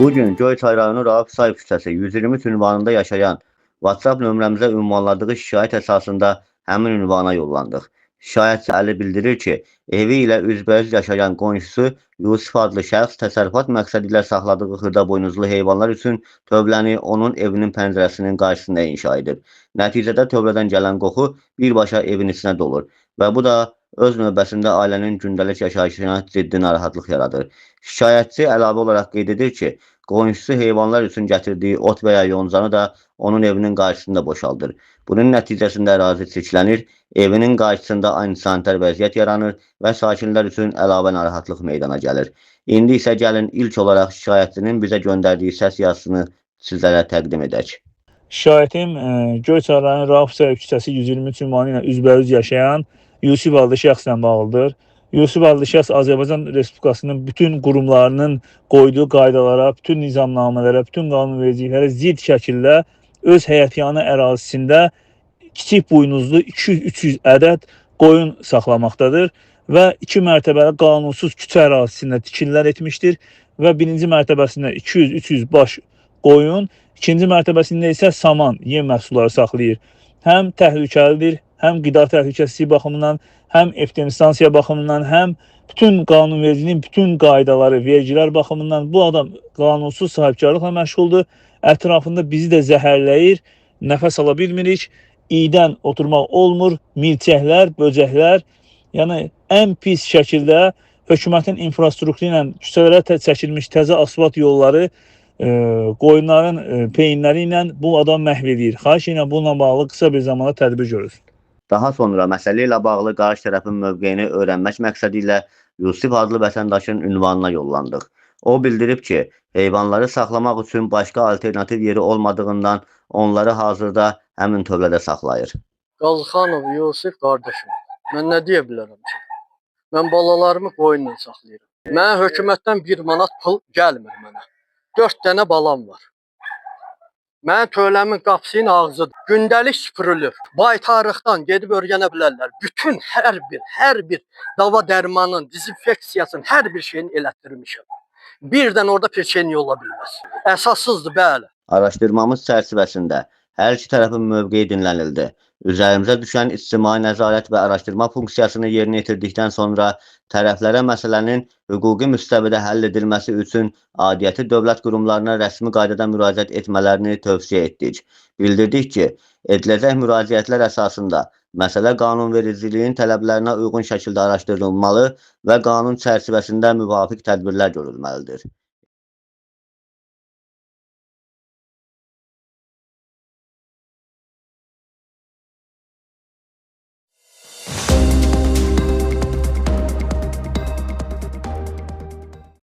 Bu gün Göyçay rayonu Rauf Sayev küçəsi 123 ünvanında yaşayan WhatsApp nömrəmizə ünvanladığı şikayət əsasında həmin ünvana yollandıq. Şikayətçi Əli bildirir ki, evi ilə üzbəüz yaşayan qonşusu Yusif adlı şəxs təsərrüfat məqsədi ilə saxladığı xırda buynuzlu heyvanlar üçün tövləni onun evinin pəncərəsinin qarşısında inşa edib. Nəticədə tövlədən gələn qoxu birbaşa evin içinə dolur və bu da öz növbəsində ailənin gündəlik yaşayışına ciddi narahatlıq yaradır. Şikayətçi əlavə olaraq qeyd edir ki, qonşusu heyvanlar üçün gətirdiyi ot və ya yoncanı da onun evinin qarşısında boşaldır. Bunun nəticəsində ərazi çirklənir, evinin qarşısında antisanitar vəziyyət yaranır və sakinlər üçün əlavə narahatlıq meydana gəlir. İndi isə gəlin ilk olaraq şikayətçinin bizə göndərdiyi səs yazısını sizlərə təqdim edək. Şikayətim Göyçay rayonu Rauf Sayev küçəsi 123 ünvanı ilə üzbəüz yaşayan Yusif adlı şəxslə bağlıdır. Yusif adlı şəxs Azərbaycan Respublikasının bütün qurumlarının qoyduğu qaydalara, bütün nizamnamələrə, bütün qanunvericiliklərə zidd şəkildə öz həyətyanı ərazisində kiçik buynuzlu 200-300 ədəd qoyun saxlamaqdadır və iki mərtəbəli qanunsuz küçə ərazisində tikililər etmişdir və birinci mərtəbəsində 200-300 baş qoyun, ikinci mərtəbəsində isə saman, yem məhsulları saxlayır. Həm təhlükəlidir, həm qida təhlükəsizliyi baxımından, həm epidemistansiya baxımından, həm bütün qanunvericiliyin bütün qaydaları, vergilər baxımından bu adam qanunsuz sahibkarlıqla məşğuldur. Ətrafında bizi də zəhərləyir, nəfəs ala bilmirik, iyidən oturmaq olmur, milçəklər, böcəklər, yəni ən pis şəkildə hökumətin infrastrukturu ilə küçələrə çəkilmiş təzə asfalt yolları qoyunların peyinləri ilə bu adam məhv eləyir. Xahiş edirəm bununla bağlı qısa bir zamanda tədbir görülsün. Daha sonra məsələ ilə bağlı qarşı tərəfin mövqeyini öyrənmək məqsədi ilə Yusif adlı vətəndaşın ünvanına yollandıq. O bildirib ki, heyvanları saxlamaq üçün başqa alternativ yeri olmadığından onları hazırda həmin tövlədə saxlayır. Qazxanov Yusif qardaşım. Mən nə deyə bilərəm ki? Mən balalarımı qoyunla saxlayıram. Mənə hökumətdən 1 manat pul gəlmir mənə. 4 dənə balam var. Mənim tövləmin qapısının ağzıdır. Gündəlik süpürülür. Baytarlıqdan gedib öyrənə bilərlər. Bütün hər bir dava dərmanın, dezinfeksiyasının hər bir şeyini elətdirmişəm. Birdən orada peçeniya ola bilməz. Əsassızdır, bəli. Araşdırmamız çərçivəsində hər iki tərəfin mövqeyi dinlənildi. Üzərimizə düşən ictimai nəzarət və araşdırma funksiyasını yerinə yetirdikdən sonra tərəflərə məsələnin hüquqi müstəvidə həll edilməsi üçün aidiyyəti dövlət qurumlarına rəsmi qaydada müraciət etmələrini tövsiyə etdik. Bildirdik ki, ediləcək müraciətlər əsasında məsələ qanunvericiliyin tələblərinə uyğun şəkildə araşdırılmalı və qanun çərçivəsində müvafiq tədbirlər görülməlidir.